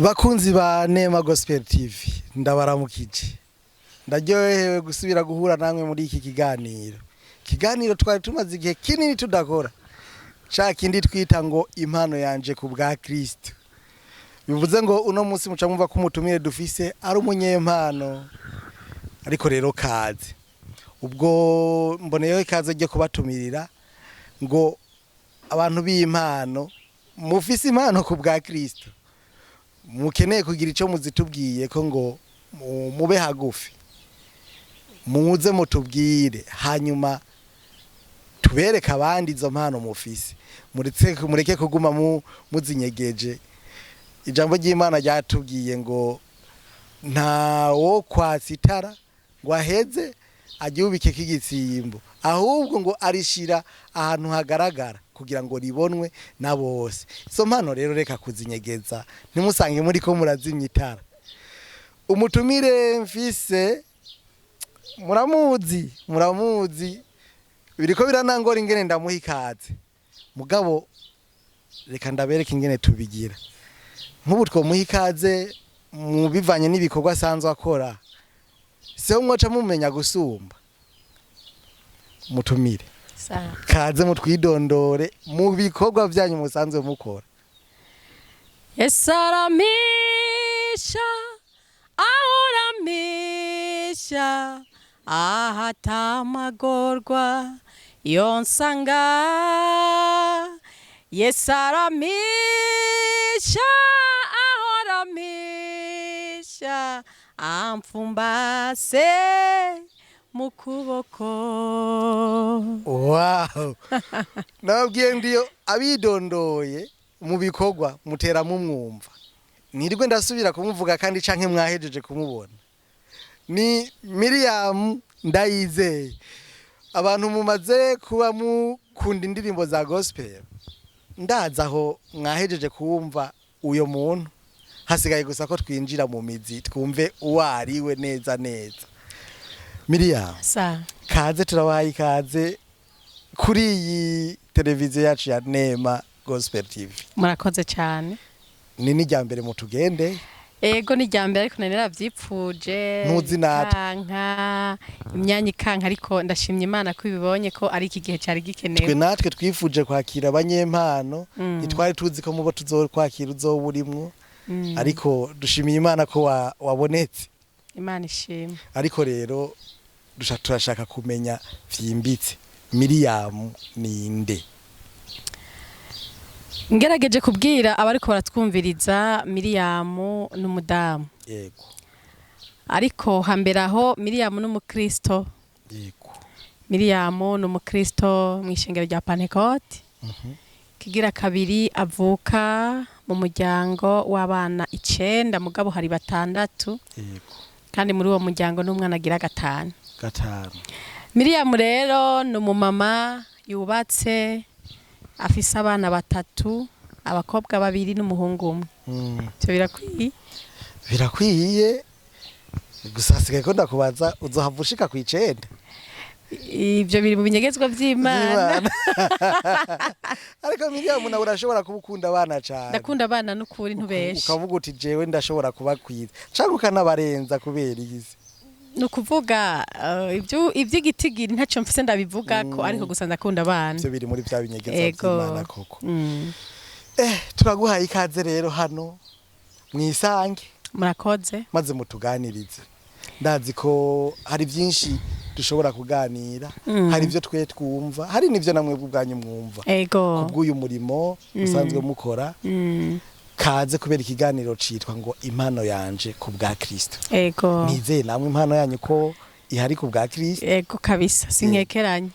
Bakunzi ba Nema Gospel TV, ndabaramukije. Ndaryohewe gusubira guhura namwe muri iki kiganiro. Kiganiro twari tumaze igihe kinini tudakora, ca kindi twita ngo "Impano yanje ku bwa Kristo". Bivuze ngo uno munsi muca mwumva ko umutumire dufise ari umunyempano. Ariko rero kaze, ubwo mboneyeho ikaze ryo kubatumirira ngo abantu b'impano, mufise impano ku bwa Kristo, mukeneye kugira icyo muzitubwiye ko, ngo mube hagufi, muze mutubwire, hanyuma tubereke abandi izo mpano mufise. Mureke kuguma muzinyegeje. Ijambo ry'Imana ryatubwiye ngo nta wo kwatsa itara ngo aheze aryubike igitsimbo, ahubwo ngo arishira ahantu hagaragara kugira ngo ribonwe na bose. Izo mpano rero reka kuzinyegeza, ntimusange muri ko murazimya itara. Umutumire mfise muramuzi, muramuzi. Biriko biranangora ingene ndamuha ikaze, mugabo reka ndabereke ingene tubigira. Nk'ubu twomuha ikaze mu bivanye n'ibikorwa asanzwe akora, siho mwoca mumenya gusumba. Mutumire, Sawa. kaze mutwidondore mu bikorwa byanyu musanzwe mukora. Yesu arampisha, ahoramisha ahatamagorwa yonsanga. Yesu arampisha, ahoramisha, amfumbase mu kuboko. Wow, nababwiye ndiyo abidondoye mu bikorwa mutera mumwumva, nirwe ndasubira kumuvuga kandi canke mwahejeje kumubona. Ni Miriam Ndayizeye. Abantu mumaze kuba mukunda indirimbo za gospel, ndaza aho mwahejeje kumva uyo muntu. Hasigaye gusa ko twinjira mu mizi, twumve uwo ariwe neza neza. Miriam, Sa. kaze, turabahaye ikaze kuri iyi televiziyo yacu ya Nema Gospel TV. Murakoze cyane. Ni n'irya mbere mutugende? Ego, ni irya mbere, ariko nari naravyipfuje. Ntuzi natwe. Kanka imyanya ikanka, ariko ndashimye Imana ko ibibonye ko ari iki gihe cyari Twe gikenewe. natwe twifuje kwakira abanyempano, ntitwari tuzi ko mubo tuzokwakira uzoba urimwo, ariko dushimiye Imana ko wabonetse. Imana ishimwe. Ariko rero turashaka kumenya vyimbitse, Miriam ninde? Ngerageje kubwira abariko baratwumviriza, Miriyamu n'umudamu. Ariko hambere aho, Miriyamu n'umukristo. Miriyamu n'umukristo mu ishengero rya Pentecote. Kigira kabiri, avuka mu muryango w'abana icenda, mugabo hari batandatu, kandi muri uwo muryango n'umwana agira gatanu. Gatanu. Miriyamu rero ni umumama yubatse, afise abana batatu, abakobwa babiri n'umuhungu umwe. Ivyo birakwiye? Birakwiye, gusa hasigaye ko ndakubaza, uzohava ushika kw'icenda? Ivyo biri mu binyegezwa vy'Imana. Vy'Imana. Ariko Miriam, nawe urashobora kuba ukunda abana cane. Ndakunda abana n'ukuri, ntubeshe. Ukavuga uti "Jewe ndashobora kubakwiza", canke ukanabarenza kubera igize. Ni ukuvuga ibyo ivy'igitigiri ntacyo mfise ndabivuga ko, ariko gusa ndakunda abana. Ivyo biri muri vya binyegezwa vy'Imana koko. Turaguhaye ikaze rero hano mwisange. Murakoze. Maze mutuganirize. Ndazi ko hari byinshi dushobora kuganira, hari ibyo twe twumva, hari n'ibyo namwe ubwanyu mwumva kubw'uyu murimo musanzwe mukora. Kaze, kubera ikiganiro citwa ngo "Impano yanje ku bwa Kristo". Nizeye namwe impano yanyu ko ihari ku bwa Kristo. Ego kabisa, sinkekeranye.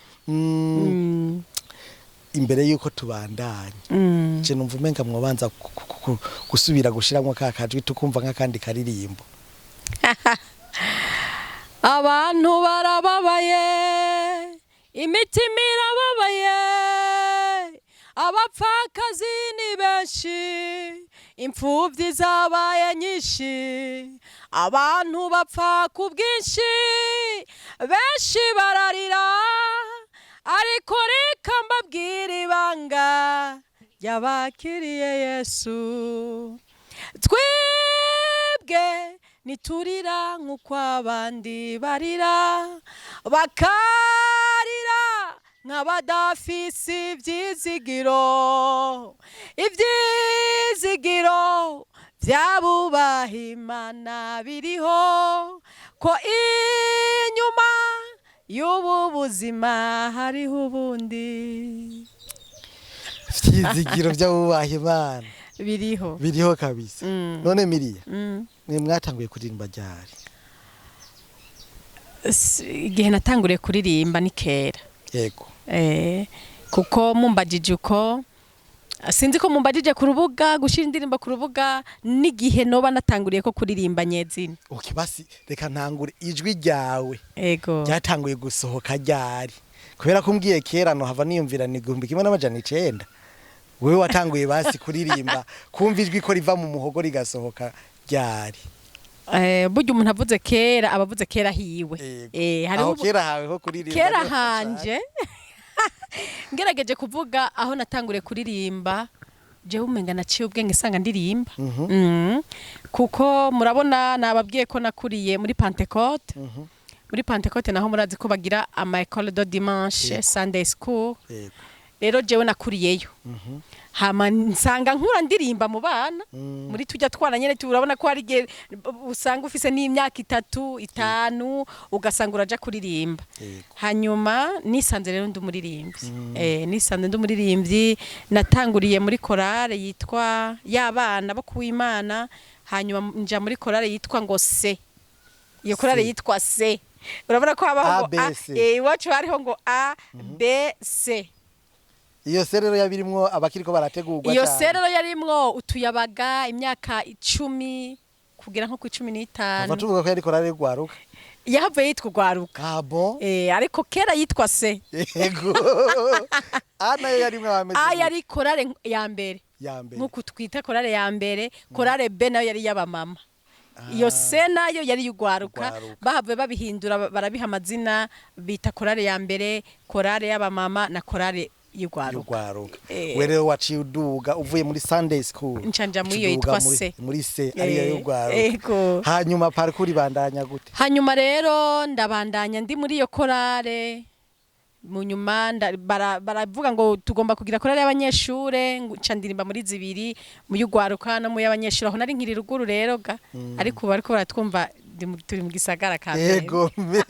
Imbere yuko tubandanya, je numva umenga mwobanza gusubira gushiramwo ka kajwi, tukumva nk'akandi karirimbo. Abantu barababaye, imitima irababaye, abapfakazi ni benshi, imfubyi zabaye nyinshi, abantu bapfa ku bwinshi, benshi bararira. Ariko reka mbabwire ibanga ry'abakiriye Yesu. Twebwe ntiturira nk'uko abandi barira, bakarira nk'abadafise ivyizigiro. Ivyizigiro vy'abubaha Imana biriho, ko inyuma y'ubu buzima hariho ubundi. Ivyizigiro vy'abubaha Imana biriho. Biriho kabisa. None Miriya, mwe mwatanguye kuririmba ryari? Igihe natanguriye kuririmba ni kera. Kuko mumbajije uko, sinzi ko mumbajije ku rubuga, gushira indirimbo ku rubuga, n'igihe noba natanguriye ko kuririmba nyezina. Okay, basi reka ntangure. Ijwi ryawe ryatanguye gusohoka ryari? Kubera ko umbwiye kera, no hava niyumvira ni 1900. Wewe watanguye basi kuririmba, kumva ijwi ko riva mu muhogo rigasohoka ryari? Burya umuntu avuze kera aba avuze kera hiwe. Hariho Aho kera hawe ho kuririmba kera niho hanje, ngerageje kuvuga aho natanguriye kuririmba, jewe umenga naciye ubwenge sanga ndirimba. Kuko murabona nababwiye ko nakuriye muri Pentecôte. Muri Pentecôte naho murazi ko bagira ama école de dimanche, Sunday school. Rero jewe nakuriyeyo, hama nsanga nkura ndirimba mu bana, muri tujya twana nyene. Turabona ko hari igihe usanga ufise n'imyaka 3, 5, ugasanga uraja kuririmba. Hanyuma nisanze rero ndi umuririmbyi. Nisanze ndi umuririmbyi. Natanguriye muri korale yitwa y'abana bo kuwimana, hanyuma nja muri korale yitwa ngo se, iyo korale C. yitwa C. Urabona ko habaho ngo A, A, B, C. iwacu hariho ngo A, B, C. Iyo se rero yabirimwo abakiriko barategurwa Iyo cane. se rero yarimwo utuyabaga, imyaka 10 kugera nko ku cumi Tuva n'itanu. tuvuga ko yari korale y'urwaruka. Yahavuye yitwa Urwaruka. Ah bon. Ariko kera yitwa se. Yego, A nayo yarimwo abameze A gute? yari korale ya mbere. Ya mbere. Nk'uku twita korale ya mbere. Korale B nayo yari iy'abamama. Iyo C nayo yari iy'urwaruka. Urwaruka. Bahavuye babihindura, barabiha amazina, bita korale ya mbere, korale y'abamama na korale y'urwaruka. Y'urwaruka. Eh. We rero waciye uduga uvuye muri Sunday school, Nca nja muri iyo uca uduga yitwa C. muri C ariyo y'urwaruka. Ego. Hanyuma parcours ibandanya gute? Hanyuma rero ndabandanya ndi muri iyo korale. Mu nyuma baravuga ngo tugomba kugira korale y'abanyeshure, nca ndirimba muri zibiri, mu y'urwaruka no mu y'abanyeshure. Aho nari nkiri ruguru rero ga, ariko ubu bariko baratwumva, turi mu gisagara ka mbere. Yego me.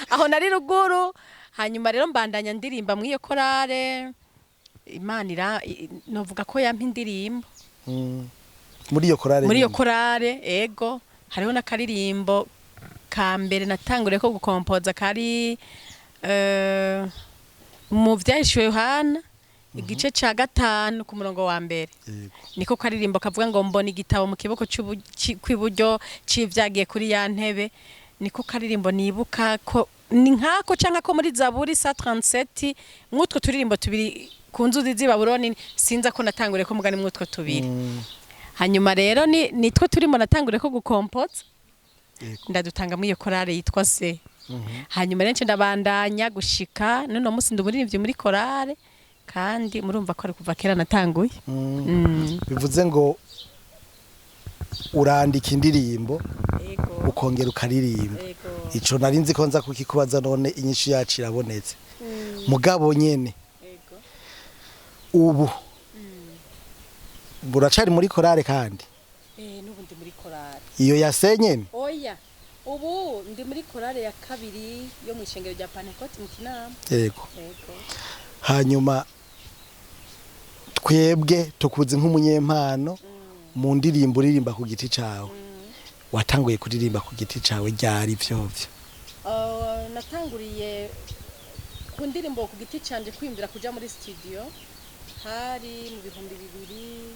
Aho nari ruguru. Hanyuma rero mbandanya ndirimba muri iyo korale. Imana novuga ko yampa indirimbo. Muri iyo korale Muri iyo nyene. Korale, ego. Hariho n'akaririmbo ka mbere natanguriye ko gukompoza, kari mu Vyahishuwe Yohana igice ca 5 ku murongo wa 1. Niko karirimbo kavuga ngo: "Mbona igitabo mu kiboko kw'iburyo c'ivyagiye kuri ya ntebe." Niko karirimbo nibuka ko ni nkako, canke ko muri Zaburi 137. Mw'utwo turirimbo tubiri, ku nzuzi z'i Babuloni, sinza ko natanguriye ko mugani mw'utwo tubiri. Hanyuma rero ni nitwo turimo natanguriye ko gukompoza, ndadutanga muri iyo korale yitwa se. Hanyuma rero nce ndabandanya gushika n'uno munsi ndi umuririmbyi muri korale, kandi murumva ko ari kuva kera natanguye. Bivuze ngo urandika indirimbo, ukongera ukaririmba. Ico nari nzi ko nza kukikubaza, none inyishu yacu irabonetse. Mugabo nyene ubu buracari muri korale kandi? N'ubu ndi muri korale. Iyo yase nyene? Oya, ubu ndi muri korale ya kabiri yo mu ishengero rya Pentecôte mu Kinama. Yego. Hanyuma twebwe tukuzi nk'umunyempano mu ndirimbo uririmba ku giti cawe. Watanguye kuririmba ku giti cawe ryari vyovyo? Natanguriye ku ndirimbo ku giti canje, kwiyumvira kuja muri studio, hari mu 2000,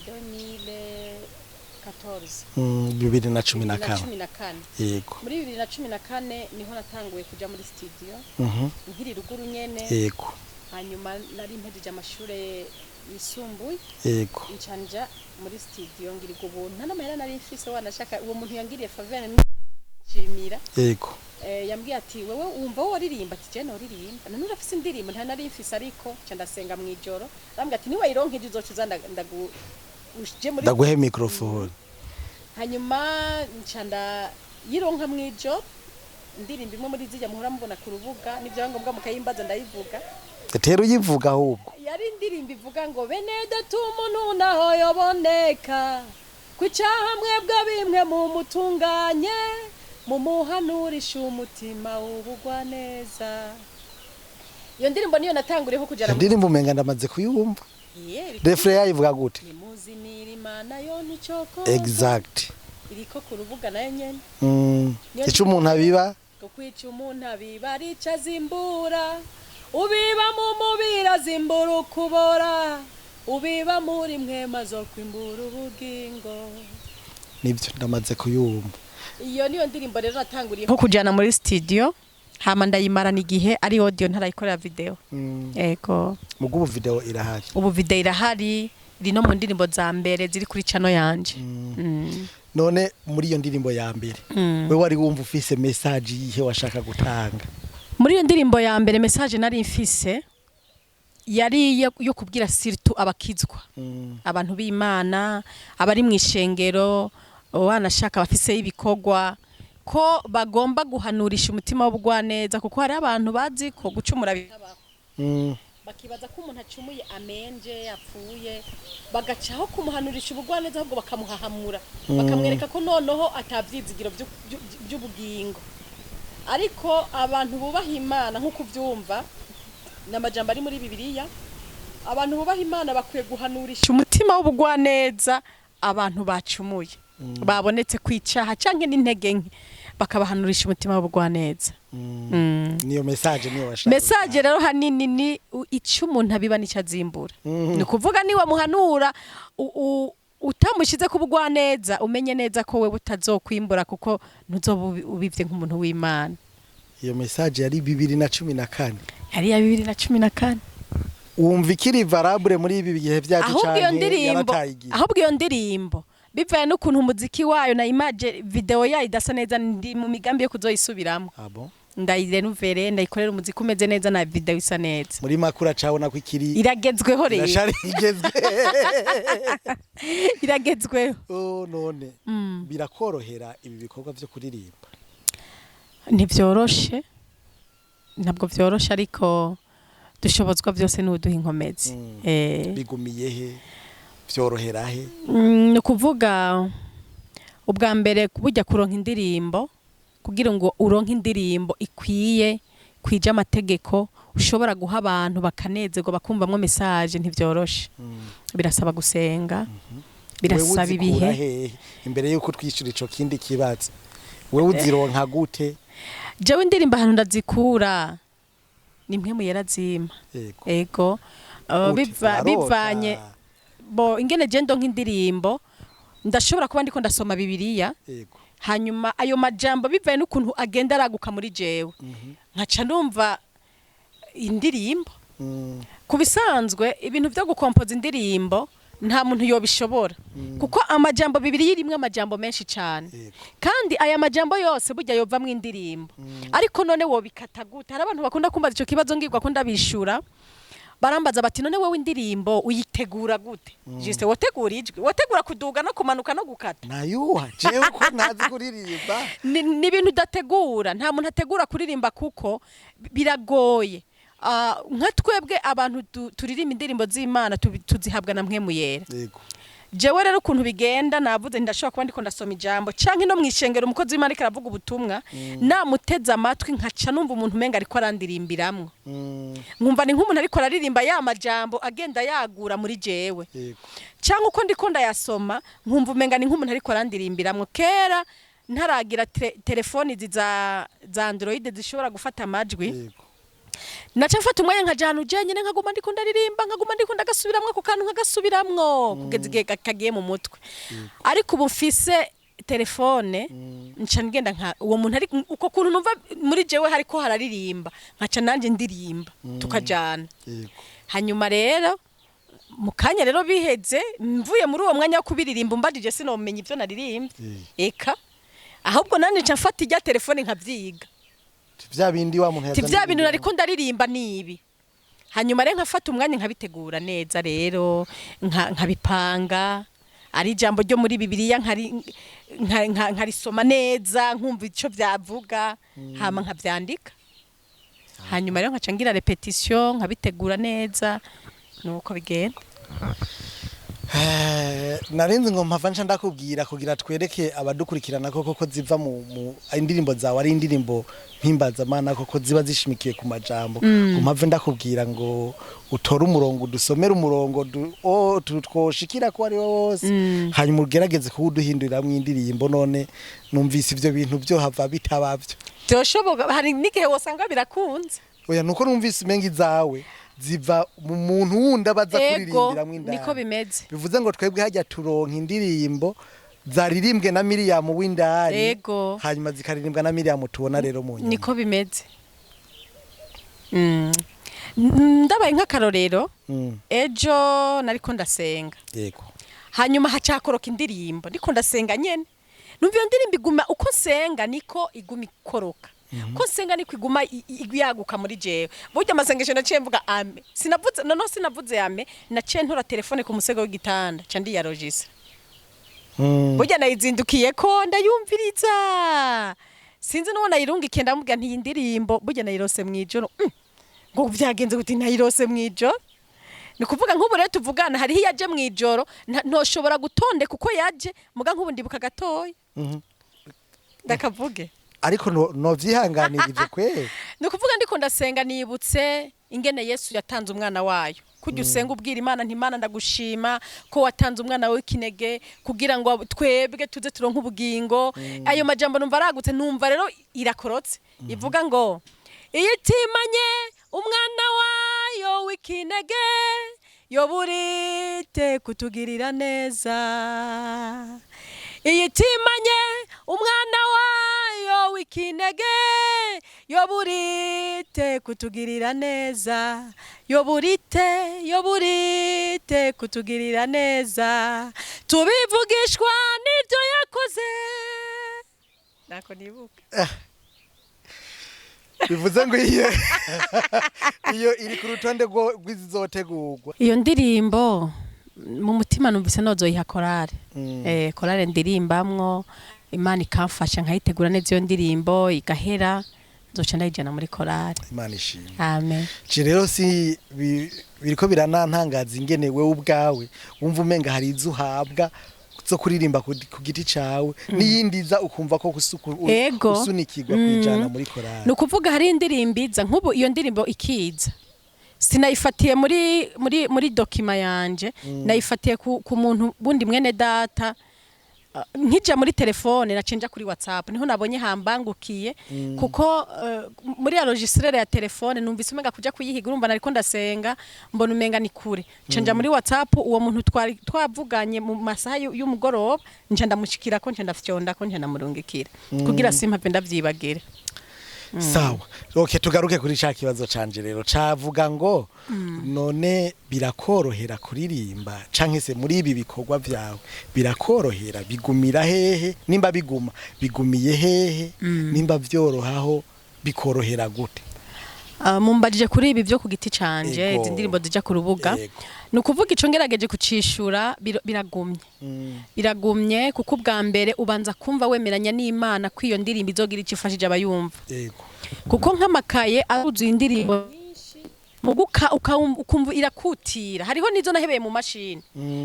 2014. 2014. 14. Muri 2014 niho natanguye kuja muri studio, nkiri ruguru nyene. Hanyuma nari mpejeje amashure yisumbuye, ncanja muri studio, ngirirwa ubuntu. Nta n'amahera nari mfise, wanashaka uwo muntu yangiriye faveur nshimira. Yambwiye ati: "Wewe wumva wowe waririmba?" Ati: "Je noririmba." "None urafise indirimbo?" Nta nari mfise, ariko nca ndasenga mw'ijoro. Arambwira ati: "Niwayironka ejo uzoca uza ndagu uje muri Ndaguhe microphone. Hanyuma nca ndayironka mw'ijoro, indirimbo imwe muri zirya muhora mubona ku rubuga, n'ibyangombwa mukayimbaza ndayivuga. Tera uyivuga ahubwo. Yari indirimbo ivuga ngo: "Bene data, umuntu naho yoboneka ku cyaha, mwebwe bimwe mumutunganye, mumuhanurisha umutima w'ubugwaneza." Iyo ndirimbo niyo natanguriyeho kugera. Indirimbo umenga ndamaze kuyumva. Refrain yayivuga gute? "Nimuzinira Imana yo nticoko." Exact. Iriko ku rubuga nayo nyene. Ico umuntu abiba. Kwica umuntu abiba arica azimbura, ubiba mu mubiri azimbura ukubora, ubiba muri mwema zo kwimbura ubugingo. Nibyo, ndamaze kuyumva. Iyo niyo ndirimbo rero natanguriye nko kujana muri studio, hama ndayimarana igihe ari audio, ntarayikorera video. Ego. Mugo ubu video irahari? Ubu video irahari, iri no mu ndirimbo za mbere ziri kuri channel yanje. None muri iyo ndirimbo ya mbere, we wari wumva ufise message yihe washaka gutanga? Muri iyo ndirimbo ya mbere, message nari mfise yari yo kubwira surtout abakizwa, abantu b'Imana, abari mu ishengero, wanashaka bafise ibikorwa, ko bagomba guhanurisha umutima w'ubugwaneza, kuko hari abantu bazi ko gucumura bitabaho. Bakibaza ko umuntu acumuye amenje apfuye, bagacaho kumuhanurisha ubugwaneza, ahubwo bakamuhahamura, bakamwereka ko noneho atavyizigiro vy'ubugingo. Ariko abantu bubaha Imana, nk'uko uvyumva n'amajambo ari muri Bibiliya, abantu bubaha Imana bakwiye guhanurisha umutima w'ubugwaneza abantu bacumuye, babonetse kwicaha canke n'intege nke, bakabahanurisha umutima w'ubugwaneza. Niyo message niyo washaka? Message rero hanini ni ico umuntu abiba nicyo azimbura. Ni ukuvuga niba muhanura utamushize ku bugwaneza, umenye neza ko wewe utazokwimbura, kuko ntuzoba ubivye nk'umuntu w'Imana. Iyo message yari 2014? Yari ya 2014. Wumva ikiri valable muri ibi bihe byacu Ahubwo iyo canke ndirimbo, yarataye igihe? ahubwo iyo ndirimbo, bivaye n'ukuntu umuziki wayo na image video yayo idasa neza, ndi mu migambi yo kuzoyisubiramo. Ah bon? Ndayirenuvere, ndayikorera umuziki umeze neza na video isa neza. Muri makuru acabona ko ikiri Iragezweho rero. Irashari igezwe. Iragezweho. Oh, none birakorohera ibi bikorwa vyo kuririmba? Ntibyoroshe, ntabwo byoroshe, ariko dushobozwa byose n'uduha inkomezi. Bigumiye he? Vyorohera he? Ni ukuvuga ubwa mbere burya kuronka indirimbo, kugira ngo uronke indirimbo ikwiye kwija amategeko, ushobora guha abantu bakanezerwa, bakumvamwo message, ntibyoroshe. Birasaba gusenga, birasaba Wewe uzikura ibihe. hehe? Imbere yuko twishura ico kindi kibazo, wewe uzironka gute? Jewe indirimbo ahantu ndazikura ni mwe muyera zima. Ego. Gute? Biva, Urarota? bivanye bo ingene je ndonka indirimbo, ndashobora kuba ndiko ndasoma Bibiliya, hanyuma ayo majambo, bivaye n'ukuntu agenda araguka muri jewe, nkaca numva indirimbo. Ku bisanzwe ibintu byo gukompoza indirimbo nta muntu yobishobora, kuko amajambo, Bibiliya irimwo amajambo menshi cyane. Kandi aya majambo yose burya yovamwo indirimbo, ariko none wobikata gute? Hari abantu bakunda kumbaza ico kibazo, ngirwa ko ndabishura, barambaza bati: "None wowe indirimbo uyitegura gute? Juste wotegura ijwi, wotegura kuduga no kumanuka no gukata?" Nayuha jewe ko ntazi kuririmba. Ni ibintu udategura, nta muntu ategura kuririmba kuko biragoye. Nka twebwe abantu turirimba indirimbo z'Imana, tuzihabwa na Mpwemu Yera. Jewe rero ukuntu bigenda, navuze ndashobora kuba ndiko ndasoma ijambo canke no mwishengero umukozi w'Imana ariko aravuga ubutumwa, namuteze amatwi, nkaca numva umuntu umenga ariko arandirimbiramwo. Nkumva ni nk'umuntu ariko araririmba ya majambo, agenda yagura muri jewe. Cyangwa uko ndiko ndayasoma, nkumva umenga ni nk'umuntu ariko arandirimbiramwo. Kera ntaragira telefoni izi za Android zishobora gufata amajwi, naca mfata umwanya nkajana ujenyine, nkaguma ndiko ndaririmba, nkaguma ndiko ndagasubiramwo ako kantu, nkagasubiramwo kugeza igihe kagiye mu mutwe. Ariko ubu mfise telefone, nca ngenda nka uwo muntu ari uko kuntu numva muri jewe hariko hararirimba, nkaca nanje ndirimba, tukajana. Hanyuma rero mu kanya rero biheze, mvuye muri uwo mwanya wo kubiririmba, umbajije sinomenya ivyo naririmbye. Eka, ahubwo nanje nca mfata irya telefone nkavyiga. Vya bindi wa muntu Ti vya bintu yazanye. nariko ndaririmba nibi. Hanyuma rero nkafata umwanya nkabitegura neza rero, nkabipanga. Ari ijambo ryo muri Bibiliya, nkarisoma neza, nkumva ico vyavuga, hama nkavyandika. Hanyuma rero nkaca ngira répétition, nkabitegura neza, nuko bigenda. Narinzi ngo mpava nca ndakubwira kugira twereke abadukurikirana koko ko ziva mu indirimbo zawe ari indirimbo mpimbazamana, koko ziba zishimikiye ku majambo, ngo mpave ndakubwira ngo utore umurongo, udusomere umurongo twoshikira ko ari wo wose, hanyuma ugerageze kuwuduhinduriramwo indirimbo. None numvise ivyo bintu byo hava bitabavyo. Byoshoboka, hari n'igihe wosanga birakunze. Oya, nuko numvise umenga izawe ziva mu muntu wundi abaza kuririmbiramwo indani. Niko bimeze. Bivuze ngo twebwe hajya turonka indirimbo zaririmbwe na Miriam w'indani, hanyuma zikaririmbwa na Miriam tubona rero mu nyuma. Niko bimeze. Ndabaye nk'akarorero, ejo nariko ndasenga, hanyuma hacakoroka indirimbo. Ndiko ndasenga nyene, numva iyo ndirimbo iguma, uko nsenga niko iguma ikoroka, uko nsenga niko iguma yaguka muri jewe. Burya amasengesho naciye mvuga amen, sinavuze noneho, sinavuze amen, naciye ntora telefone ku musego w'igitanda, ca ndiyarojisa. Burya nayizindukiye ko ndayumviriza, sinzi n'uwo nayirungikiye, ndamubwira nti: "Iyi ndirimbo burya nayirose mw'ijoro." Ngo vyagenze gute? Nayirose mw'ijoro. Ni kuvuga nk'ubu rero tuvugana, hariho iyaje mw'ijoro, ntoshobora gutondeka uko yaje, muga nk'ubu ndibuka gatoya. Ndakavuge? Ariko no vyihanganira ivyo kwe. Ni ukuvuga ndiko ndasenga, nibutse ingene Yesu yatanze umwana wayo. Kujya usenga ubwira Imana nti: "Imana, ndagushima ko watanze umwana w'ikinege kugira ngo twebwe tuze turonke ubugingo." Ayo majambo numva aragutse, numva rero irakorotse ivuga ngo: "Iyitimanye umwana wayo w'ikinege yoburite kutugirira neza. Iyitimanye umwana wayo w'ikinege yoburite kutugirira neza, yoburite, yoburite kutugirira neza, tubivugishwa n'ibyo yakoze." Nako nibuka. Bivuze ngo iyo iri ku rutonde rw'izizotegurwa. Iyo ndirimbo mu mutima numvise nozoyiha korale, korale ndirimbamwo. Imana ikamfasha nkayitegura neza iyo ndirimbo igahera, nzoca ndayijana muri korale. Imana ishimwe. Amen. Je rero si biriko biranantangaza ingene wewe ubwawe wumva umenga hari izo uhabwa zo kuririmba ku giti cawe, n'iyindi iza ukumva ko usunikirwa kwijana muri korali. Ni ukuvuga hari indirimbo iza, nk'ubu iyo ndirimbo ikiza sinayifatiye muri document yanje, nayifatiye ku muntu bundi mwene data. Nkija muri telefone, naciye nja kuri WhatsApp, niho nabonye hambangukiye, kuko muri ya logiciel ya telefone numvise umenga kuja kuyihiga, urumva nariko ndasenga, mbona umenga ni kure, nca nja muri WhatsApp. Uwo muntu twari twavuganye mu masaha y'umugoroba, nca ndamushikira ko, nca ndafyonda ko, nca ndamurungikira kugira simpave ndavyibagira. Sawa, okay, tugaruke kuri ca kibazo canje rero cavuga ngo: none birakorohera kuririmba, canke se muri ibi bikorwa vyawe birakorohera, bigumira hehe? Nimba biguma, bigumiye hehe? Nimba vyorohaho, bikorohera gute? Mumbajije kuri ibi byo ku giti canje, izi ndirimbo zija ku rubuga. Ni ukuvuga ico ngerageje kucishura, biragumye. Biragumye kuko ubwa mbere ubanza kumva wemeranya n'Imana ko iyo ndirimbo izogira icyo ifashije abayumva, kuko nk'amakaye aruzuye indirimbo muguka ukumva irakutira. Hariho n'izo nahebeye mu mashini,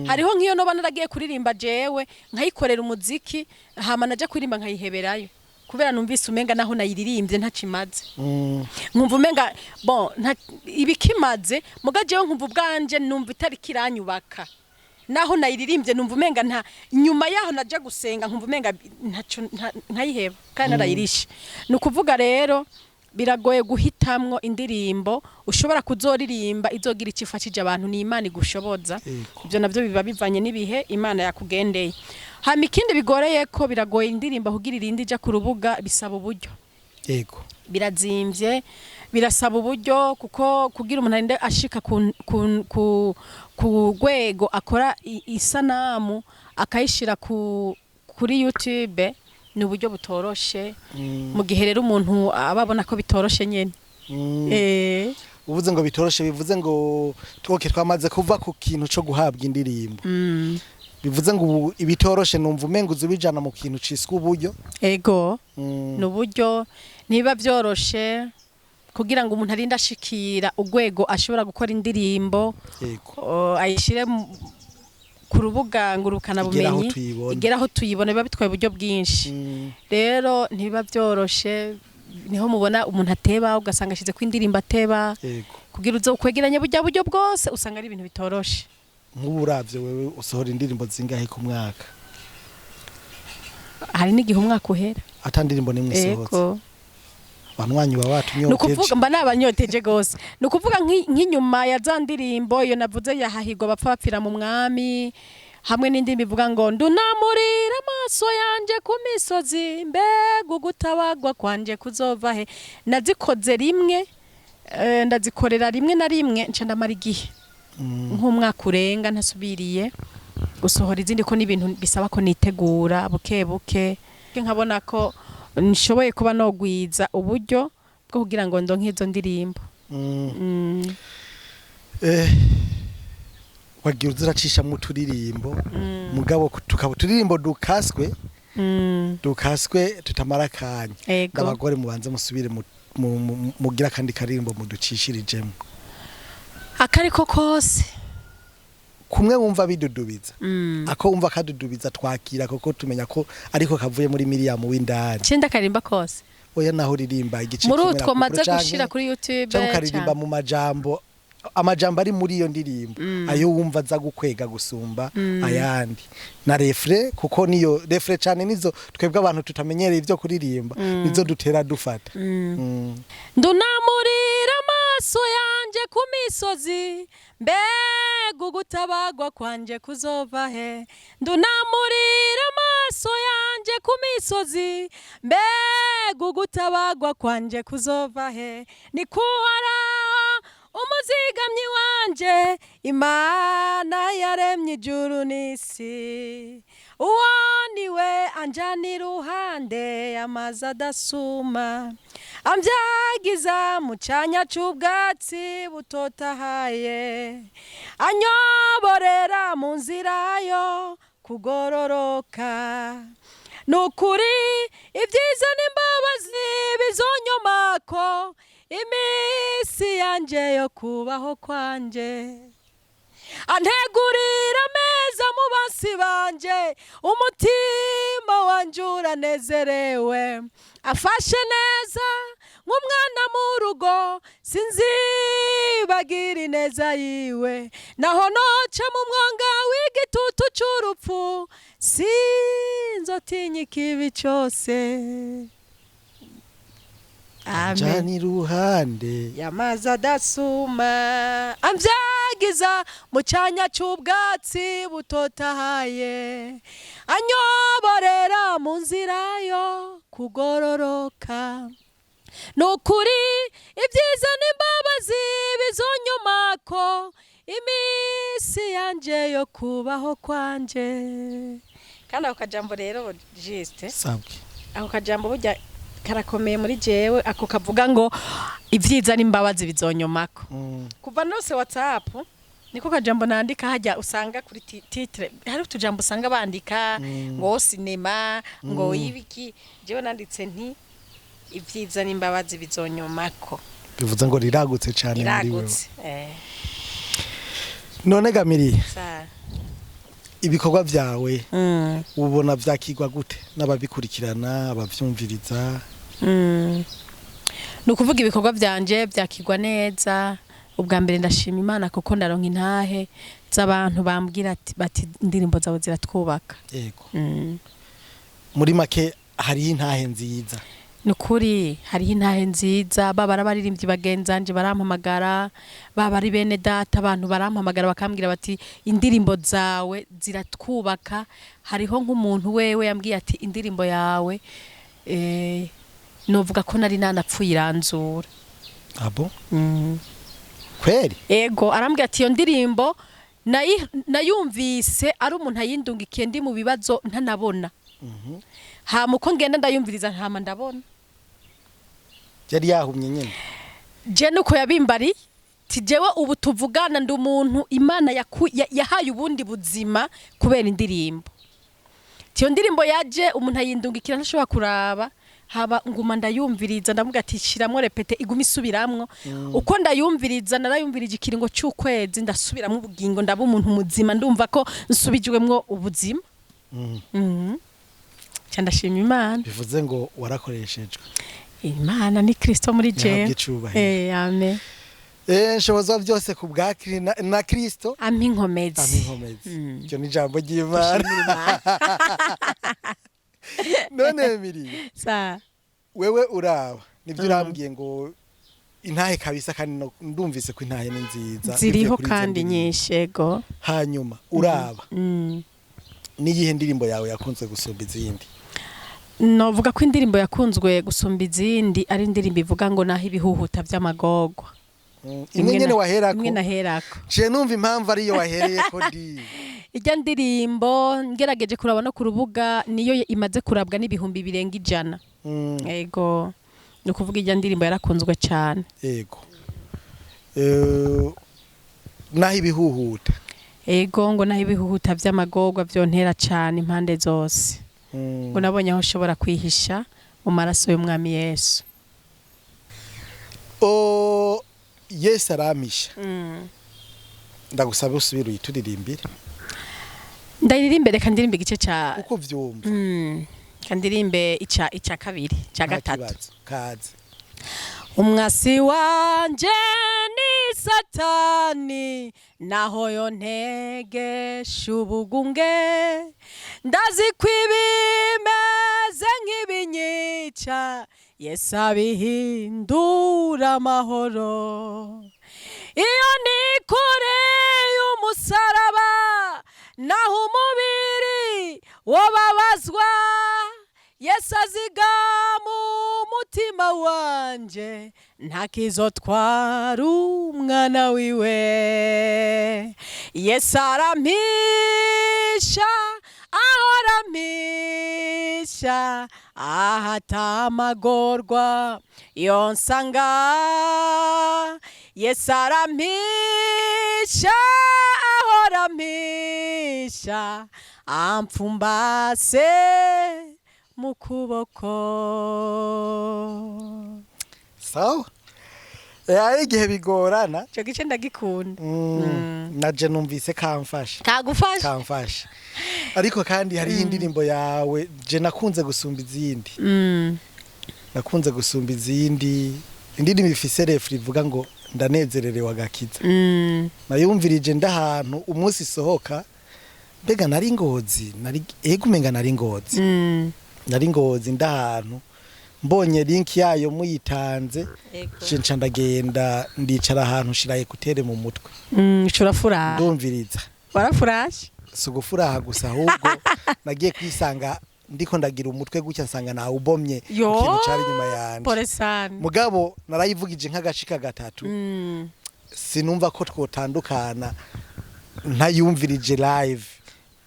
hariho nk'iyo noba naragiye kuririmba jewe nkayikorera umuziki, hama naja kuririmba nkayiheberayo kubera numvise umenga naho nayiririmbye ntakimaze. Nkumva umenga bon ibikimaze, muga jewe nkumva ubwanje numva itari kiranyubaka. Naho nayiririmbye numva umenga nta nyuma yaho naja gusenga, nkumva umenga ntaco nkayiheba kandi narayirishe. Ni ukuvuga rero biragoye guhitamwo indirimbo ushobora kuzoririmba izogira icyo ifashije abantu. Ni Imana igushoboza. Ibyo navyo biba bivanye n'ibihe Imana yakugendeye. Hama ikindi bigoreye ko biragoye, indirimbo kugira irindi ija ku rubuga bisaba uburyo. Birazimvye, birasaba uburyo, kuko kugira umuntu arinde ashika ku rwego akora isanamu akayishira kuri YouTube, ni uburyo butoroshe. Mu gihe rero umuntu aba abona ko bitoroshe nyene. Uvuze ngo bitoroshe, bivuze ngo okay, twamaze kuva ku kintu co guhabwa indirimbo. Bivuze ngo ubu ibitoroshe numva umenga uza ubijana mu kintu ciswe uburyo. Ego. Ni uburyo, ntibiba byoroshe kugira ngo umuntu arinde ashikira urwego ashobora gukora indirimbo, ayishyire ku rubuga ngurukana Igere aho bumenyi, tuyibona. igere aho tuyibona, biba bitwaye uburyo bwinshi. Rero ntibiba byoroshe, niho mubona umuntu ateba, ugasanga ashyize ku indirimbo ateba, kugira uze kwegeranya burya buryo bwose, usanga ari ibintu bitoroshe. Nk'ubu uravye wewe usohora indirimbo zingahe ku mwaka? Hari n'igihe umwaka uhera ata ndirimbo n'imwe isohotse. Ego. Banywanyi baba Ni batunyoteje. ukuvuga mba nabanyoteje gose. Ni ukuvuga nk'inyuma ya za ndirimbo iyo navuze yahahirwa bapfa bapfira mu mwami, hamwe n'indirimbo ivuga ngo ndunamurira amaso yanje ku misozi, mbega ugutabagwa kwanje kuzova he, nazikoze rimwe, ndazikorera rimwe na rimwe, nca ndamara igihe nk'umwaka urenga ntasubiriye gusohora izindi, ko n'ibintu bisaba ko nitegura buke buke, nkabona ko nshoboye kuba nogwiza uburyo bwo kugira ngo ndonke izo ndirimbo. Wagiye uziracishamwo uturirimbo, mugabo tukaba uturirimbo dukaswe, dukaswe tutamara akanya. N'abagore mubanze musubire mugira akandi karirimbo muducishirijemo. Akariko kose. Kumwe wumva bidudubiza, ako wumva kadudubiza twakira, kuko tumenya ko ariko kavuye muri Miriam w'indani. Cenda karimba kose. Oya, naho uririmba igice muri kimwe utwo na maze kupro canke gushira kuri YouTube, canke ukaririmba mu majambo, amajambo ari muri iyo ndirimbo, ayo wumva aza gukwega gusumba ayandi, na refrain, kuko niyo refrain cane nizo twebwe abantu tutamenyereye ivyo kuririmba nizo dutera dufata. Ndunamurira amaso yanje ku misozi, mbega ugutabagwa kwanje kuzova he? Ndunamurira amaso yanje ku misozi, mbega ugutabagwa kwanje kuzova he? Ni kuhoraho umuzigamyi wanje, Imana yaremye ijuru n'isi. Uwo niwe anjana iruhande amazi adasuma, ambyagiza mu canya c'ubwatsi butotahaye, anyoborera mu nzira yo kugororoka. Nukuri ibyiza n'imbabazi bizonyomako iminsi yanje yo kubaho kwanje, antegurira ameza mu basi banje, umutima wanje uranezerewe, afashe neza nk'umwana mu rugo, sinzibagira ineza yiwe. Naho noca mu mwonga w'igitutu c'urupfu, sinzotinya ikibi cose. Amen. Jana iruhande yamazi adasuma, ambyagiza mu canya c'ubwatsi butotahaye, anyoborera mu nzira yo kugororoka. Nukuri ibyiza n'imbabazi bizonyomako iminsi yanje yo kubaho kwanje. Kandi ako kajambo rero juste, sabwe, ako kajambo burya karakomeye muri jewe, ako kavuga ngo ibyiza n'imbabazi bizonyomako. Kuva nose WhatsApp niko kajambo nandika, hajya usanga kuri titre hari utujambo usanga bandika ngo sinema, ngo ibiki. Jewe nanditse nti ibyiza n'imbabazi bizonyomako. Bivuze ngo riragutse cane muri wewe. Iragutse. None Gamiri, Sa. ibikorwa vyawe ubona vyakigwa gute n'ababikurikirana, abavyumviriza? Ni ukuvuga ibikorwa vyanje vyakigwa neza. Ubwa mbere ndashima Imana kuko ndaronka intahe z'abantu bambwira bati indirimbo zawe ziratwubaka. Muri make hariho intahe nziza. Nukuri hariho intahe nziza, baba ari abaririmbyi bagenzanje barampamagara, baba ari bene data, abantu barampamagara bakambwira bati indirimbo zawe ziratwubaka. Hariho nk'umuntu wewe yambwiye ati indirimbo yawe, novuga ko nari nanapfuye iranzura. Abo kweri? Ego, arambwira ati iyo ndirimbo nayumvise ari umuntu ayindungikiye ndi mu bibazo ntanabona, hama uko ngenda ndayumviriza ntama ndabona. Yari yahumye nyene? Je nuko yabimbari Ati jewe ubu tuvugana ndi umuntu Imana yahaye ubundi buzima kubera indirimbo. Ati iyo ndirimbo yaje umuntu ayindungikira ntashobora kuraba, haba nguma ndayumviriza, ndavuga ati shiramwo répéter, iguma isubiramwo. Uko ndayumviriza, narayumvirije ikiringo c'ukwezi, ndasubiramwo ubugingo, ndaba umuntu muzima, ndumva ko nsubijwemwo ubuzima. Ca ndashima Imana. Bivuze ngo warakoreshejwe. Imana ni Kristo muri jewe. Ihabwe icubahiro. Amen. Nshobozwa byose ku bwa na Kristo ampa inkomezi. Ampa inkomezi. Iryo ni ijambo ry'Imana. Dushimire Imana. None Emily, sa wewe uraba nibyo urambwiye ngo intahe kabisa, kandi ndumvise ko intahe ni nziza ziriho bivuye kuri izo kandi ndirimbo. nyinshi, ego. Hanyuma uraba niyihe ndirimbo yawe yakunzwe gusumba izindi? Novuga ko indirimbo yakunzwe gusumba izindi ari indirimbo ivuga ngo naho ibihuhuta vy'amagorwa. Imwe nyene waherako? Imwe naherako. Ciye numva impamvu ariyo wahereyeko di. Ijya ndirimbo ngerageje kuraba no ku rubuga, niyo imaze kurabwa n'ibihumbi birenga 100. Ego, ni ukuvuga ijya ndirimbo yarakunzwe cyane. Yego. Naho ibihuhuta. Ego, ngo naho ibihuhuta vy'amagorwa vyontera cane impande zose, ngo nabonye aho ushobora kwihisha mu maraso y'umwami Yesu. O Yesu arampisha. Ndagusaba usubire uyituririmbire. Ndayiririmbe, reka ndirimbe igice ca Uko vyumva. Reka ndirimbe ica kabiri, ca Nta gatatu. kibazo. Kaze. Umwasi wanje ni Satani, naho yontegesha ubugunge, ndazi ko ibimeze nk'ibinyica Yesu abihindura amahoro. Iyo nikoreye umusaraba, naho umubiri wobabazwa, Yesu azigama umutima wanje, ntakizotwara umwana wiwe. Yesu arampisha, ahora ampisha ahatamagorwa yonsanga. Yesu arampisha, ahora ampisha, ampfumbase mu kuboko. Sawa. Hari igihe bigorana. Ico gice ndagikunda. Naje numvise kamfasha. Kagufasha. Kamfasha, ariko kandi hariho indirimbo yawe je nakunze gusumba izindi. Nakunze gusumba izindi, indirimbo ifise refrain ivuga ngo ndanezererewe agakiza. Nayumvirije ndahantu umunsi isohoka, mbega nari Ngozi, nari, ego, umenga nari Ngozi. Nari Ngozi, ndahantu mbonye link yayo muyitanze, je nca ndagenda ndicara ahantu, nshira écouteurs mu mutwe. Urafuraha. Ndumviriza. Warafurashe. Si ugufuraha gusa, ahubwo nagiye kwisanga ndiko ndagira umutwe gutya, nsanga nawubomye Yo, ikintu cari inyuma yanje. Pole sana. Mugabo narayivugije nk'agashika gatatu. Sinumva ko twotandukana ntayumvirije live,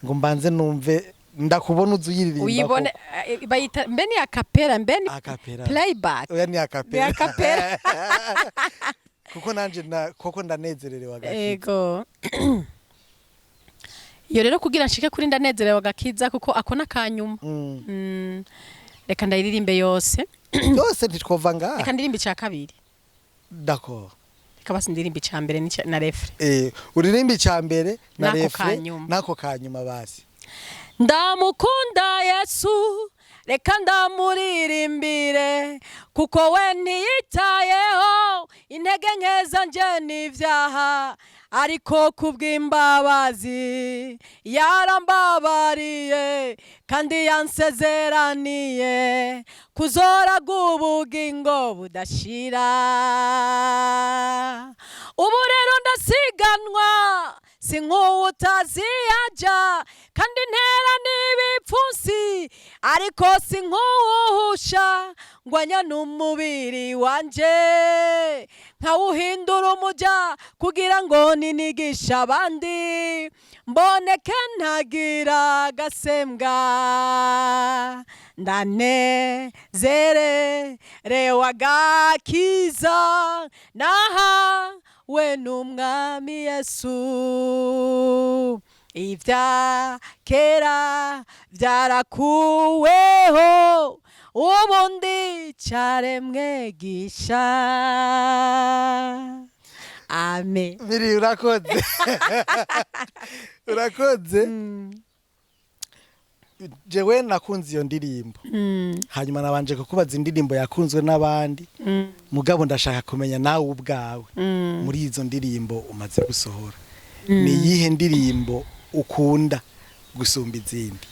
ngo mbanze numve ndakubona uzi uyiririmba. Uyibone, bayita mbe ni a cappella, mbe ni A cappella. Playback. Oya, ni a cappella. Ni a cappella. Kuko nanje koko ndanezererewe agakiza. Ego, iyo rero kugira nshike kuri ndanezerewe agakiza, kuko ako nakanyuma. Reka ndayiririmbe yose. Byose ntitwova ngaha. Reka ndirimbe icya kabiri. D'accord. Reka basi ndirimbe icya mbere na refrain. Uririmba icya mbere na N'ako refrain. kanyuma. N'ako kanyuma basi. Ndamukunda Yesu, reka ndamuririmbire, kuko we ntiyitayeho intege nke zanje n'ibyaha, ariko kubw'imbabazi yarambabariye, kandi yansezeraniye kuzoraga ubugingo budashira. Ubu rero ndasiganwa, si nk'uwutaziyaja, kandi ntera n'ibipfunsi, ariko si nk'uwuhusha. Ngwanya n'umubiri wanje, nkawuhindura umuja, kugira ngo ninigishe abandi, mboneke ntagira agasembwa. Ndanezererewe agakiza naha. we n'umwami Yesu. Ibya kera byarakuweho, ubundi cyaremwe gisha. Amen. Miri, urakoze, urakoze. Jewe nakunze iyo ndirimbo. Hanyuma nabanje kukubaza indirimbo yakunzwe n'abandi, mugabo ndashaka kumenya nawe ubwawe, muri izo ndirimbo umaze gusohora, ni iyihe ndirimbo ukunda gusumba izindi?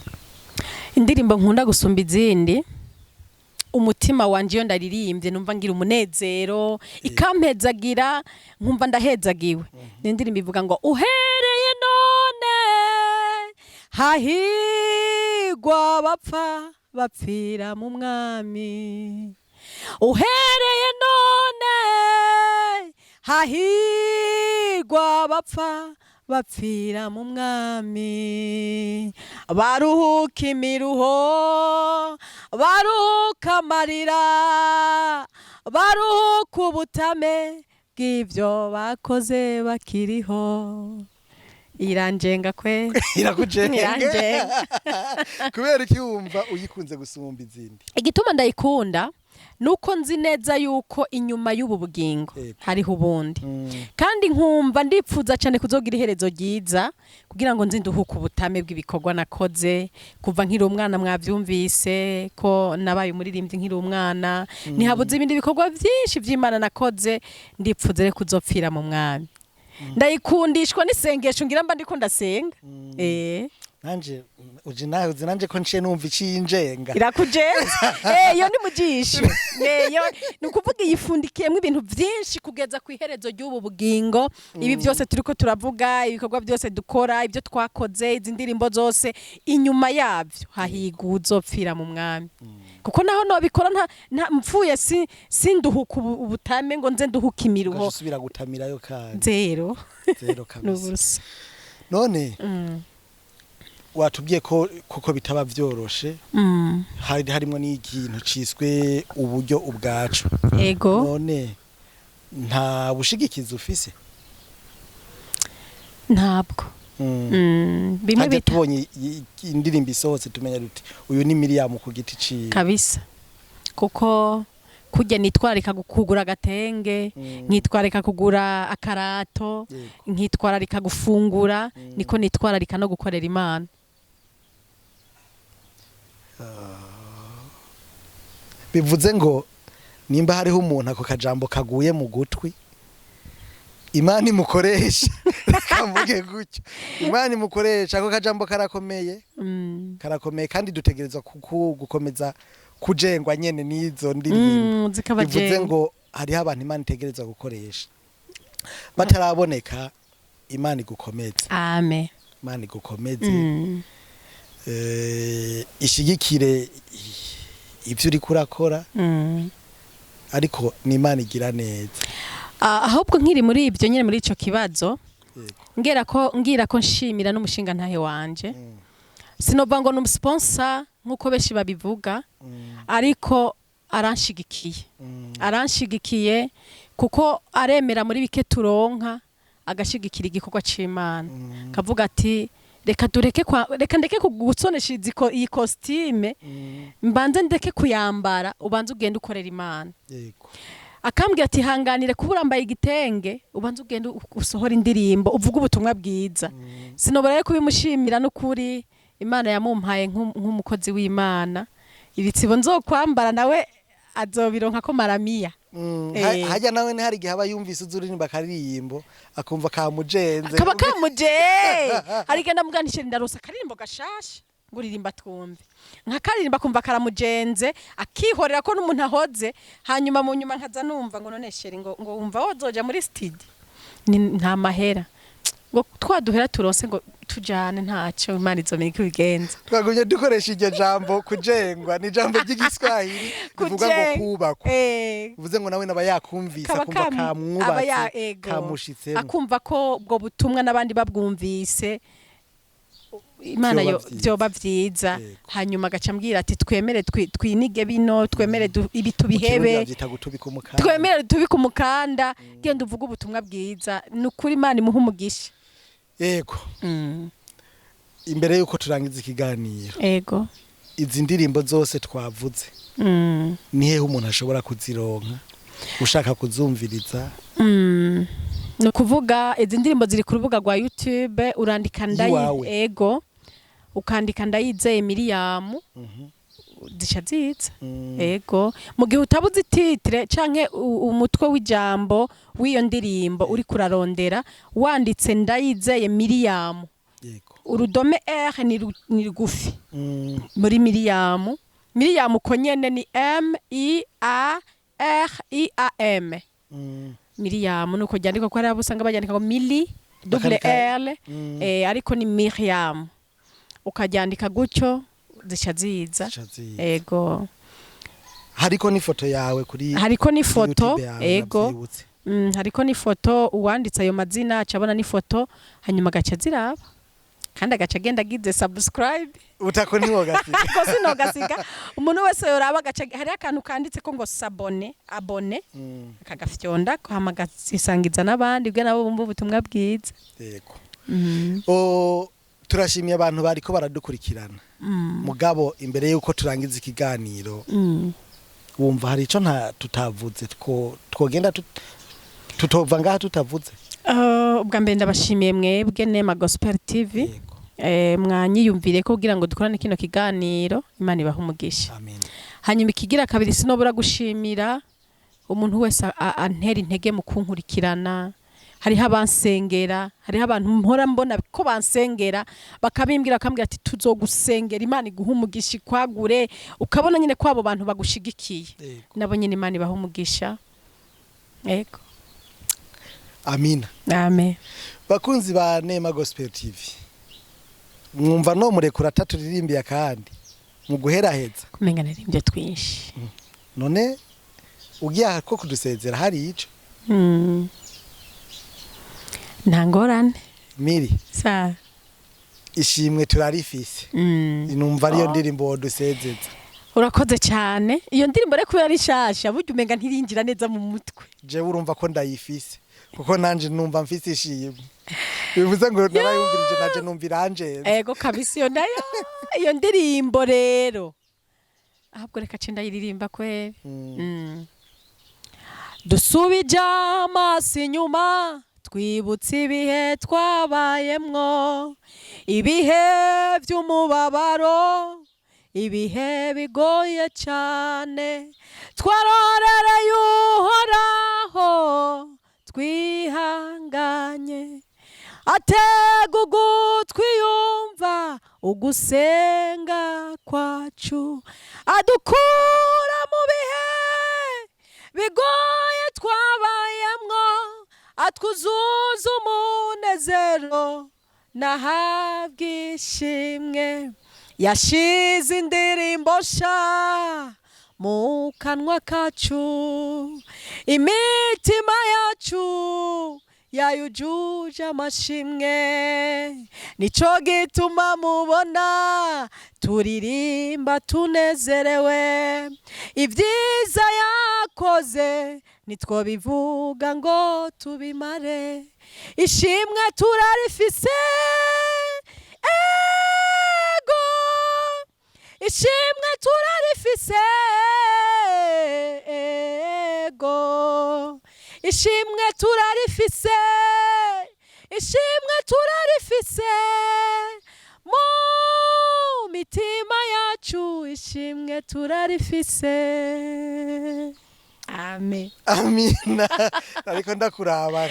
Indirimbo nkunda gusumba izindi, umutima wanje iyo ndaririmbye numva ngira umunezero, ikampezagira, nkumva ndahezagiwe, ni indirimbo ivuga ngo: "Uhereye none hahigwa bapfa bapfira mu mwami, uhereye none hahigwa bapfa bapfira mu mwami, baruhuka imiruho, baruhuka amarira, baruhuka ubutame bw'ibyo bakoze bakiriho." Iranjenga kwe. Irakujenga? Iranjenga. Kubera iki wumva uyikunze gusumba izindi? Igituma ndayikunda nuko nzi neza yuko inyuma y'ubu bugingo hariho ubundi, kandi nkumva ndipfuza cyane kuzogira iherezo ryiza kugira ngo nzi nduhuke ubutame bw'ibikorwa nakoze kuva nkiri umwana. Mwabyumvise ko nabaye umuririmbyi nkiri umwana, ntihabuze ibindi bikorwa byinshi by'Imana nakoze. Ndipfuza rero kuzopfira mu mwami. Ndayikundishwa n'isengesho ngira mba ndiko ndasenga. Nanje uje nawe uzi nanje ko nciye numva icinjenga. Irakujenza. Iyo ni mujisho. Iyo ni ukuvuga iyifundikiyemo ibintu byinshi kugeza ku iherezo ry'ubu bugingo. Ibi byose turiko turavuga, ibikorwa byose dukora, ibyo twakoze, izi ndirimbo zose, inyuma yabyo hahiga uzopfira mu mwami. Kuko naho nobikora nta mpfuye si sinduhuka ubutame ngo nze nduhuke imiruho. Ugaca usubira gutamirayo kandi. Zero. Zero kabisa. N'ubusa. None watubwiye ko kuko bitaba vyoroshe, hari harimo n'ikintu ciswe uburyo ubwacu. Ego. None nta bushigikizi ufise? Ntabwo. Bimwe Hajya bita tubonye indirimbo isohotse tumenya duti uyu ni Miriam ku giti ciwe. Kabisa, kuko kurya nitwararika kugura agatenge, nkitwararika kugura akarato, nkitwararika gufungura, niko nitwararika no gukorera Imana. Bivuze ngo nimba hariho umuntu ako kajambo kaguye mu gutwi, Imana imukoresha, reka mvuge gutyo, Imana imukoresha. Ako kajambo karakomeye. Karakomeye, kandi dutegerezwa gukomeza kujengwa nyene n'izo ndirimbo. Bivuze Zikabajenga. ngo hariho abantu Imana itegerezwa gukoresha bataraboneka. Imana igukomeze. Amen. Imana igukomeze. Ishigikire ibyo uriko urakora. Ariko ni Imana igira neza. Ah, ahubwo nkiri muri ibyo nyine, muri ico kibazo, Yego. ngira ko ngira ko nshimira n'umushinga ntahe wanje. Sinova ngo ni umusponsor nk'uko benshi babivuga, ariko aranshigikiye. Aranshigikiye kuko aremera muri bike turonka agashigikira igikorwa c'Imana. Kavuga ati reka dureke kwa, reka ndeke kugusonesha iyi costume, mbanze ndeke kuyambara, ubanze ugende ukorera Imana. Akambwira ati hanganire kuba urambaye igitenge, ubanze ugende usohora indirimbo, uvuge ubutumwa bwiza. Sinobora rero kubimushimira n'ukuri. Imana yamumpaye nk'umukozi w'Imana. Ibitsibo nzokwambara nawe azobironka ko maramiya. Hajya nawe ni hari igihe aba yumvise uzi uririmba akaririmbo akumva kamujenze. Kaba kamuje. Harigenda muganishe, ndarosa akaririmbo gashasha ngo uririmba twumve, nkakaririmba kumva karamujenze, akihorera ko n'umuntu ahoze. Hanyuma mu nyuma nkaza numva ngo none chéri, ngo wumva wozoja muri studio, ni nta mahera, ngo twaduhera turonse ngo tujane, ntacyo, Imana izomenya uko ibigenza. Twagumye dukoresha iryo jambo kujengwa, ni ijambo ry'igiswahili rivuga ngo kubakwa. Bivuze ngo nawe naba yakumvise Kaba akumva aba kamwubatse, ego. kamushitsemo. Akumva ko ubwo butumwa n'abandi babwumvise. Imana Vyoba yo vyiza. vyoba vyiza. Yego. Hanyuma agaca ambwira ati twemere twinige bino, twemere ibi Mu Kirundi tubihebe, bavyita gutubika umukanda. Twemere tubike umukanda, genda uvuge ubutumwa bwiza. Ni ukuri, Imana imuhe umugisha. Yego. Imbere yuko turangiza ikiganiro, izi ndirimbo zose twavuze, ni hehe umuntu ashobora kuzironka ushaka kuzumviriza? Ni ukuvuga izi ndirimbo ziri ku rubuga rwa YouTube, urandika Ndayi Iwawe. Ego, ukandika Ndayizeye Miriam, zica ziza. Ego, mu gihe utabuze titre canke umutwe w'ijambo w'iyo ndirimbo uri kurarondera, wanditse Ndayizeye Miriam, urudome R ni rugufi muri Miriam. Miriam uko nyene ni M I A R I A M. Miriam nuko ryandikwa, ko hari abo usanga baryandika ngo Mili double Bakandika- L, ariko ni Miriam. Ukaryandika gutyo zica ziza. Zica ziza. Ego. Hariko n'ifoto yawe kuri Hariko n'ifoto. YouTube yawe, Ego. navyibutse. Hariko n'ifoto. Uwanditse ayo mazina aca abona n'ifoto, hanyuma agaca ziraba kandi agaca agenda agize subscribe. Utako ntiwogasiga. Ko sinogasiga. Umuntu wese yoraba agaca, hariho akantu kanditse ko ngo s'abonner, abonner, akagafyonda hama agasisangiza n'abandi ubwo nabo bumva ubutumwa bwiza. Yego. O, turashimiye abantu bariko baradukurikirana. Mugabo imbere yuko turangiza ikiganiro, wumva hari ico nta tutavuze twogenda tutova ngaha tutavuze? Ubwa mbere ndabashimiye mwebwe Nema Gospel TV. Mwanyiyumvire ko kugira ngo dukorane kino kiganiro, Imana ibahe umugisha. Amen. Hanyuma ikigira kabiri, sinobura gushimira umuntu wese antera intege mu kunkurikirana. Hariho abansengera, hariho abantu mpora mbona ko bansengera, bakabimbwira, bakambwira ati tuzogusengera, Imana iguhe umugisha, ikwagure. Ukabona nyine ko abo bantu bagushigikiye. Nabo nyine Imana ibahe umugisha. Yego. Amina. Amen. Bakunzi ba Nema Gospel TV, mwumva no murekura ataturimbiye kandi mu guheraheza? Kumenga naririmbye twinshi. None ugiye ko kudusezera hari ico? Nta ngorane. Miri, sa ishimwe turarifise. Numva ariyo ndirimbo wodusezeza. Urakoze cyane. Iyo ndirimbo rero kubera ari nshasha, burya umenga ntirinjira neza mu mutwe. Jewe urumva ko ndayifise kuko nanje numva mfise ishimwe, bivuze ngo narayumvirije nanje numva iranjenze. Ego kabisa, iyo nayo, iyo ndirimbo rero ahubwo reka ce ndayiririmba kweri. Dusubije amaso inyuma, twibutse ibihe twabayemwo, ibihe by'umubabaro, ibihe bigoye cyane. Twarorereye Uhoraho twihanganye, atega ugutwi yumva ugusenga kwacu, adukura mu bihe bigoye twabayemwo, atwuzuza umunezero nahabwa ishimwe. Yashize indirimbo sha mu kanwa kacu, imitima yacu yayujuje amashimwe. Nico gituma mubona turirimba tunezerewe. Ibyiza yakoze nitwo bivuga ngo tubimare. Ishimwe turarifise, ego, ishimwe turarifise, ego, ishimwe turarifise, ishimwe turarifise mu mitima yacu, ishimwe turarifise. Amen. Amina. Ariko ndakuraba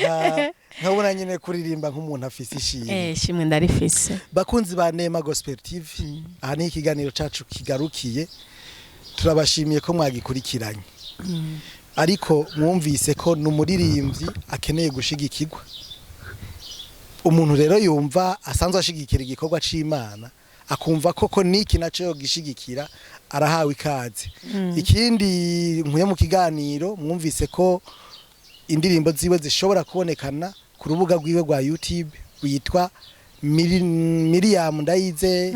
nkabona nyine kuririmba nk'umuntu afise ishimwe. Ishimwe ndarifise. Bakunzi ba Nema Gospel TV, aha ni ikiganiro cacu kigarukiye. Turabashimiye ko mwagikurikiranye, ariko mwumvise ko n'umuririmbyi akeneye gushigikirwa. Umuntu rero yumva asanzwe ashigikira igikorwa c'Imana, akumva koko niki naco yogishigikira, arahawe ikaze. Ikindi nkuye mu kiganiro, mwumvise ko indirimbo ziwe zishobora kubonekana ku rubuga rwiwe rwa YouTube rwitwa Miriam Ndayize,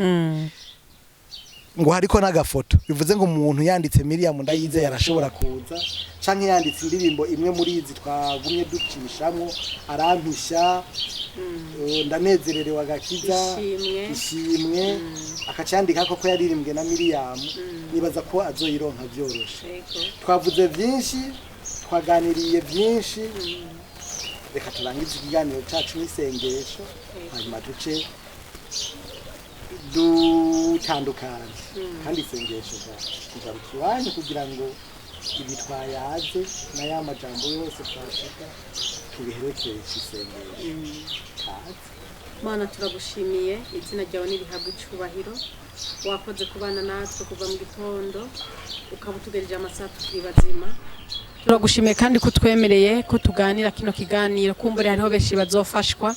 ngo hariko n'agafoto, bivuze ngo umuntu yanditse Miriam Ndayize yarashobora kuza, canke yanditse indirimbo imwe muri izi twagumye ducishamwo, arampisha, ndanezererewe agakiza, Ishimwe. Ishimwe, akacandika ko yaririmbwe na Miriam, nibaza ko azoyironka vyoroshe. Twavuze byinshi, twaganiriye byinshi, reka turangize ikiganiro cyacu n'isengesho, hanyuma duce dutandukanye. Kandi isengesho tugaruka iwanyu kugira ngo ibi twayaze na ya majambo yose twashaka tubiherekeshe isengesho. Kaze. Mana, turagushimiye, izina ryawe nirihabwa icubahiro. Wakoze kubana natwe kuva mu gitondo ukaba utugereje amasaha tukiri bazima. Turagushimiye kandi ko utwemereye ko tuganira kino kiganiro, kumbure hariho benshi bazofashwa.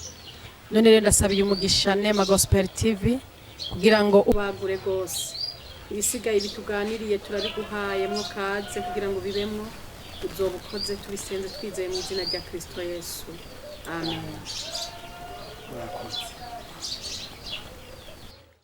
None rero ndasabiye umugisha Nema Gospel TV kugira ngo ubagure rwose. Ibisigaye bituganiriye turabiguhayemwo, kaze kugira ngo bibemwo. Uzoba ukoze, tubisenze twizeye mu izina rya Kristo Yesu, amen. Murakoze.